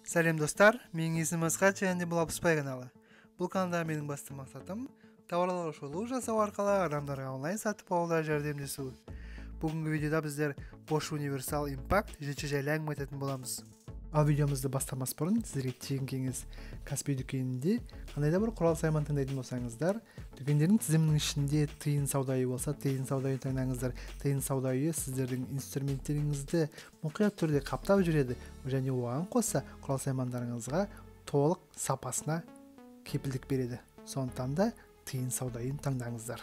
Сәлем достар, менің есімім Асхат және бұл Алпысбай каналы. Бұл каналда менің басты мақсатым тауарларға шолу жасау арқылы адамдарға онлайн сатып алуда жәрдемдесу. Бүгінгі видеода біздер Bosch Universal Impact 7 жайлы әңгіме айтатын боламыз. Ал видеомызды бастамас бұрын сіздерге тегін кеңес. Каспий дүкенінде қандай да бір құрал сайман таңдайтын болсаңыздар, дүкендердің тізімінің ішінде Тиын сауда үйі болса, Тиын сауда үйін таңдаңыздар. Тиын сауда үйі сіздердің инструменттеріңізді мұқият түрде қаптап жүреді және оған қоса құрал саймандарыңызға толық сапасына кепілдік береді. Сондықтан да Тиын сауда үйін таңдаңыздар.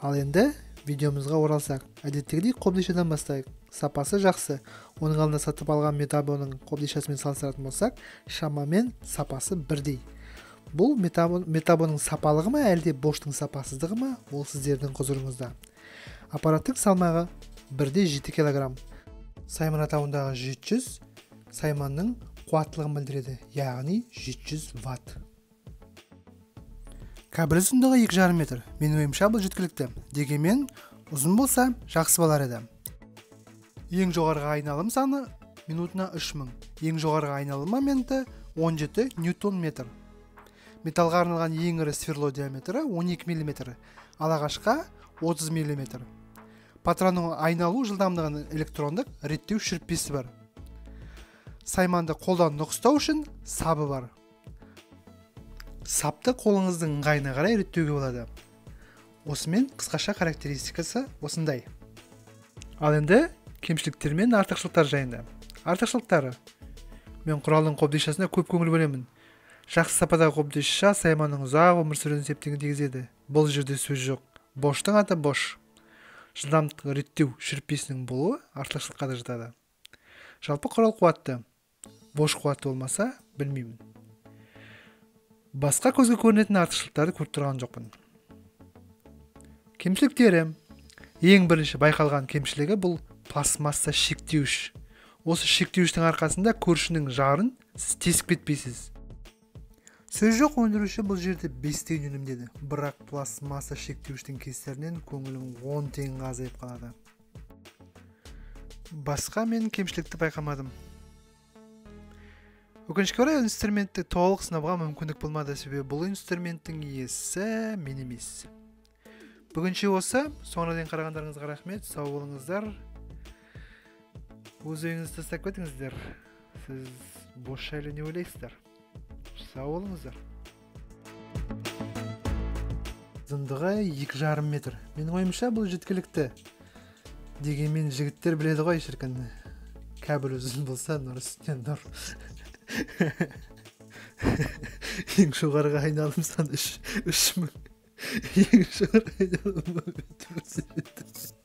Ал енді видеомызға оралсақ, әдеттегідей қобдишадан бастайық. Сапасы жақсы. Оның алдында сатып алған Метабоның қобдишасымен салыстыратын болсақ, шамамен сапасы бірдей. Бұл Метабоның сапалығы ма, әлде Bosch'тың сапасыздығы ма, ол сіздердің құзырыңызда. Аппараттың салмағы 1,7 килограмм. Сайман атауындағы 700 сайманның қуаттылығын білдіреді, яғни 700 ватт. Кабель ұзындығы 2,5 метр. Менің ойымша бұл жеткілікті. Дегенмен ұзын болса жақсы болар еді. Ең жоғарғы айналым саны минутына 3000. Ең жоғарғы айналым моменті 17 ньютон метр. Металға арналған ең ірі сверло диаметрі 12 миллиметр, ал ағашқа 30 миллиметр. Патронның айналу жылдамдығының электрондық реттеу шүріппесі бар. Сайманды қолдан нұқыстау үшін сабы бар. Сапты қолыңыздың ыңғайына қарай реттеуге болады. Осымен қысқаша характеристикасы осындай. Ал енді кемшіліктер мен артықшылықтар жайында. Артықшылықтары. Мен құралдың қобдишасына көп көңіл бөлемін. Жақсы сападағы қобдиша сайманның ұзақ өмір сүруіне септігін тигізеді. Бұл жерде сөз жоқ. Bosch'тың аты Bosch. Жылдамдық реттеу шүріппесінің болуы артықшылыққа да жатады. Жалпы құрал қуатты. Bosch қуатты болмаса, білмеймін. Басқа көзге көрінетін артықшылықтарды көріп тұрған жоқпын. Кемшіліктері. Ең бірінші байқалған кемшілігі бұл пластмасса шектеуіш. Осы шектеуіштің арқасында көршінің жарын сіз тесіп кетпейсіз. Сөз жоқ, өндіруші бұл жерде 5 тиын үнемдеді. Бірақ пластмасса шектеуіштің кесірінен көңілім 10 тиынға азайып қалады. Басқа мен кемшілікті байқамадым. Өкінішке орай, инструментті толық сынауға мүмкіндік болмады, себебі бұл инструменттің иесі мен емес. Бүгінше осы, соңына дейін қарағандарыңызға рахмет, сау болыңыздар. Өз ойыңызды тастап кетіңіздер. Сіз Bosch жайлы не ойлайсыздар? Сау болыңыздар. Ұзындығы 2,5 метр. Менің ойымша бұл жеткілікті. Дегенмен жігіттер біледі ғой шіркін. Кабель ұзын болса, нұр үстіне нұр. Ең жоғарғы айналым саны 3000. Ең жоғарғы айналым моменті.